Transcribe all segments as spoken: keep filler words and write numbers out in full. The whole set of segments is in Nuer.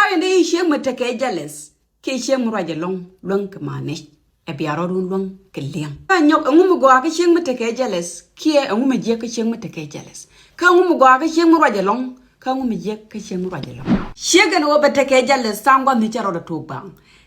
Ɛn dee i̱ ciek mi tekɛ jealous kiɛ ciek mi ruac ɛlɔ̱ŋ luäŋ kɛ manage. Ɛ bia rɔɔdun luäŋ kɛ liɛŋ. Kä nyɔk ɛŋu mi gɔaa kä ciek mi tekɛ jealous kiɛ ɛŋu mi jiɛk kä ciek mi tekɛ jealous. Kä ɛŋu mi gɔaa kä ciek mi ruac ɛlɔ̱ŋ kä ɛŋu mi jiɛk kä ciek mi ruac ɛlɔ̱ŋ. Ciek ɛn ɣöö bɛ tekɛ jealous tha̱a̱ŋ gua̱th ni cɛ rɔɔdɛ tok baŋ.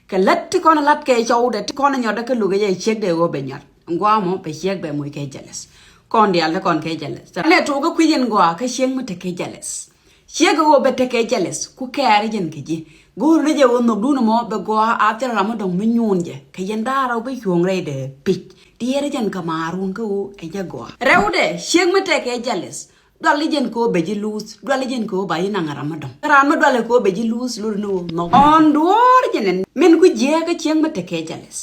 Kɛ lät ti kɔn lat kɛ cɔwdɛ ti kɔn nyɔtdɛ kä luk ɛ jɛ ciek dee ɣöö bɛ nyɔt. Gua̱a̱ mɔ bɛ ciek bɛ moc kɛ jealous. Kɔn diaal ti kɔn kɛ jealous. Nɛ tok kä kui̱c ɛn gɔaa kä ciek mi tekɛ jealous. Ciek ɛ ɣöö bɛ tekɛ jealous ku kɛɛr jɛn kɛ ji̱. Go̱o̱r ni jɛ ɣöö nhökdun ɛmɔ bɛ gɔaa a thil ram mi dɔ̱ŋ mi nyuun jɛ kɛ yɛn da̱a̱r ɔ bi cuɔ̱ɔ̱ŋ rɛydɛ pic. Diɛɛr jɛn kɛ maarun kä ɣöö ɛ jɛ gɔaa. Rɛwdɛ ciek mi tekɛ jealous. Dual jɛn kɛ ɣöö bɛ ji̱ luuth, dual jɛn kɛ ɣöö ba ji̱ naŋ ram mi dɔ̱ŋ. Raan mi dual kɛ ɣöö bɛ ji̱ luuth lot ni ɣöö nhɔk. Ɣɔn duɔ̱ɔ̱r jɛn ɛn min ku jiɛɛk kä ciek mi tekɛ jealous.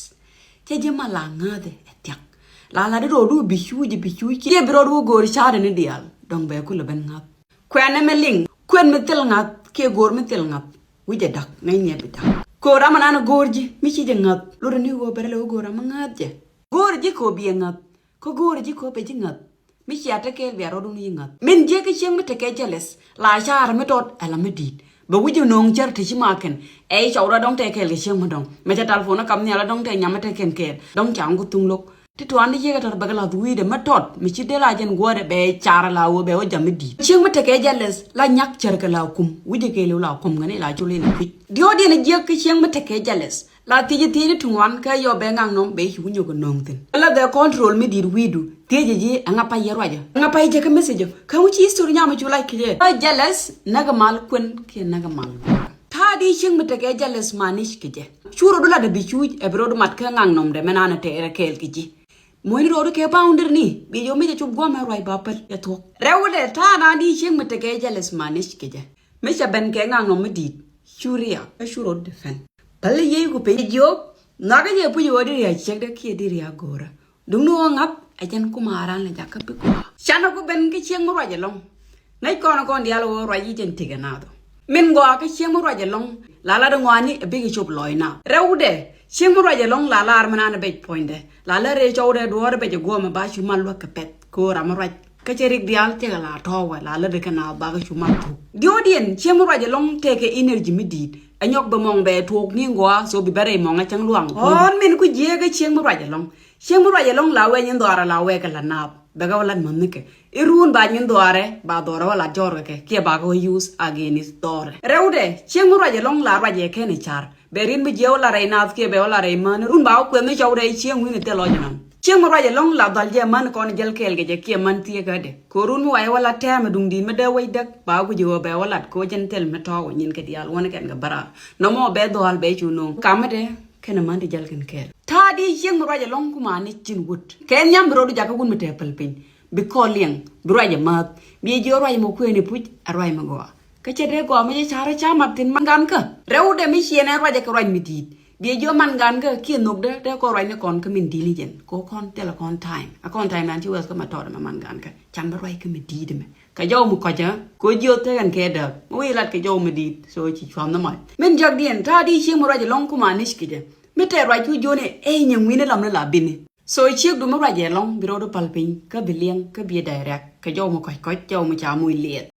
Cɛ ji̱ ma la ŋääth ɛ thiak. La la di rɔɔdu bi cuuc bi cuuc kiɛ bi rɔɔdu go̱o̱r ca̱a̱dɛ ni diaal dɔ̱ŋ bɛ kulɛ ben ŋa̱th. Kuɛn ɛmɛ liŋ kuɛn mi thil ŋa̱th kiɛ go̱o̱r mi thil ŋa̱th. Wi̱cɛ da̱k ŋäcni ɛ bi da̱k. Ko̱o̱r ram anan go̱o̱r ji̱ mi ci jɛ ŋa̱th lot ni ɣöö bɛ rɛ lɛ ɣöö go̱o̱r ram mi ŋa̱th jɛ. Go̱o̱r ji̱ ko̱o̱r bi ɛ ŋa̱th. Kä go̱o̱r ji̱ ko̱o̱r bɛ ji̱ ŋa̱th. Mi cia te kɛɛl bia rɔɔdun yi ŋa̱th. Min jiɛk kä cieŋ mi tekɛ jealous la ca̱a̱r mi tɔt ɛ la mi di̱i̱t. Bɛ wi̱c ɛ nööŋ cär te ci ma kɛn. Ɛ i̱ cɔwdä dɔ̱ŋ tɛ kɛɛl kɛ cieŋ mi dɔ̱ŋ. Mɛ cɛ talpon ɛ kam nhial ɛ dɔ̱ŋ tɛ nyam ɛ te kɛn kɛɛl. Dɔ̱ŋ ca̱ŋ ku thuŋ lo̱k. Ti tuan di ciek ɛ tɔt bɛ kɛ la̱th wi̱i̱dɛ mɛ tɔt mi ci dee la jɛn guɔ̱ɔ̱dɛ bɛ ca̱a̱r la wee bɛ wä jam mi di̱i̱t. Cieŋ mi tekɛ jealous la nyak cär kɛ la kum. Wi̱c ɛ kɛɛl la kum kɛn ila col in kui̱c. Diɔ̱ɔ̱diɛn ɛ jiɛk kä cieŋ mi tekɛ jealous. La thiec thiec ti tuŋ wan kä yɔ bɛ ŋaŋ nɔm bɛ ci winyok kɛ nöŋ thin. La dhɛ control mi di̱i̱t wi̱i̱du thiec ji̱ ɛŋa pay yɛ ruacä. Ɛŋa pay jɛ kä message kä ŋu ci history nyam cu lac kɛ jɛ. Kä jealous näk mal kuɛn kiɛ näk mal. Ta̱a̱ di cieŋ mi tekɛ jealous manage kɛ jɛ. Cu rot lat bi cuuc ɛ bi rot mat kä ŋaŋ nɔmdɛ mɛ nanɛ tɛɛrɛ kɛɛl kɛ ji̱. Muɔ̱ni rot kɛ boundary ni bi jɛ mi jɛ cop guɔmɛ ruac ba päl jɛ thuɔ̱k. Rɛwdɛ ta̱a̱ na di cieŋ mi tekɛ jealous manage kɛ jɛ. Mi cɛ ben kɛ ŋaŋ nɔm mi di̱i̱t cu riak kä cu rot defend. Päl yey ku piny jiök nhɔakä jɛ puc ɣöö di ria̱a̱ ciekdä kiɛ di ria̱a̱ go̱o̱rä. Duŋni ɣöö ŋa̱p ɛ jɛn kumaran lɛ jakä pi kɔa. Canɛ ku ben kä cieŋ mi ruac ɛlɔ̱ŋ. Ŋäc kɔn kɔn diaal ɣöö ruac yi jɛn tikɛ naath ɔ. Min gɔaa kä cieŋ mi ruac ɛlɔ̱ŋ la lat ŋɔaani ɛ bikɛ cop lɔc naath. Rɛwdɛ cieŋ mi ruac ɛlɔ̱ŋ la lar mi naan ɛ bec puɔ̱nydɛ la lät rɛy cɔwdɛ duɔ̱ɔ̱r ɛ bec ɛ guɔ̱ɔ̱mɛ ba cu mal luäk kɛ pɛth kɛ ɣöö ram mi ruac. Kä cɛ rik diaal tekɛ la tɔ̱ɔ̱wɛ la lät ɛ kɛ naath bakɛ cu mal thuk. Diɔ̱ɔ̱diɛn cieŋ mi ruac ɛlɔ̱ŋ tekɛ energy mi di̱i̱t. Ɛ nyɔk bɛ mɔŋ bɛ tuɔɔk ni gɔaa so bi bɛ rɛy mɔŋ ɛ cäŋ luaŋ. Ɣɔ̱ɔ̱n min ku jiɛɛk kä cieŋ mi ruac ɛlɔ̱ŋ. Cieŋ mi ruac ɛlɔ̱ŋ la wee nyin dhɔaarɛ la wee kɛ la naath. Bɛ kɛ wä lat mäthnikɛ. Irun ba nyin dhɔaarɛ ba dhɔrɛ wä lat jɔrkɛ kɛ kiɛ ba kɛ wä use against dhɔrɛ. Rɛwdɛ cieŋ mi ruac ɛlɔ̱ŋ la ruac ɛ kɛn i̱ car. Bɛ rin mi jiɛ wä lat rɛy naath kiɛ bɛ wä lat rɛy män. Run ba wä kuɛth mi cɔwdɛ cieŋ wi̱n i̱ thil lɔc ɛnɔn. Cieŋ mi ruac ɛlɔ̱ŋ la dhɔl jɛ män kɔn jäl kɛɛl kɛ jɛ kiɛ män thieekädɛ. Kɛ run mi wayɛ wä lat tɛmɛ duŋdi̱n mi dee wec däk ba guic ɣöö bɛ wä lat kɛ wä jɛn thil mi tɔ̱ɔ̱k ɛ nyin kɛ diaal wänɛ kɛn kɛ bäraar. Nɔmɔ bɛ dhɔaal bɛ cu no̱o̱ŋ. Kamä dee kɛnɛ män ti jäl kɛn kɛɛl. Ta̱a̱ di cieŋ mi ruac ɛlɔ̱ŋ kumani cin wut. Kɛ nhiam bi rɔɔdu jakä wut mi te päl piny. Bi kɔl liɛŋ bi ruac ɛmääth. Bi jiɔ ruac mɔ kuëëni puc a ruac mi gɔaa. Kä cɛ dee gɔaa mi cɛ ca̱rä ca mat thi̱n man gankä. Rɛwdɛ mi ciɛn ɛn ruacɛ kɛ ruac mi di̱i̱t. Bi jiɔ man gankä kiɛ nhökdä dee kɔn ruac ni kɔn kä min di̱i̱t ni jɛn. Kɛ kɔn thilɛ kɔn time. A kɔn time nan ci wɛth kä ma tɔɔt ɛmɛ man gankä. Can bi ruac kä mi di̱i̱t ɛmɛ. Kɛ jɔw mi kɔcä kɛ jiɔ thek ɛn kɛ dääk mi wi̱i̱ lat kɛ jɔw mi di̱i̱t so ci cuam ni mac. Min jakdiɛn ta̱a̱ di cieŋ mi ruac ɛlɔ̱ŋ kumanic kɛ jɛ. Mi tɛɛr ruac cu jiöni ɛ nyin wi̱ni lam ni la bini. So ciekdu mi ruac ɛlɔ̱ŋ bi rɔɔdu päl piny kä bi liɛŋ kä bi direct kɛ jɔw mi kɔc kɔc jɔw mi ca muc liɛth.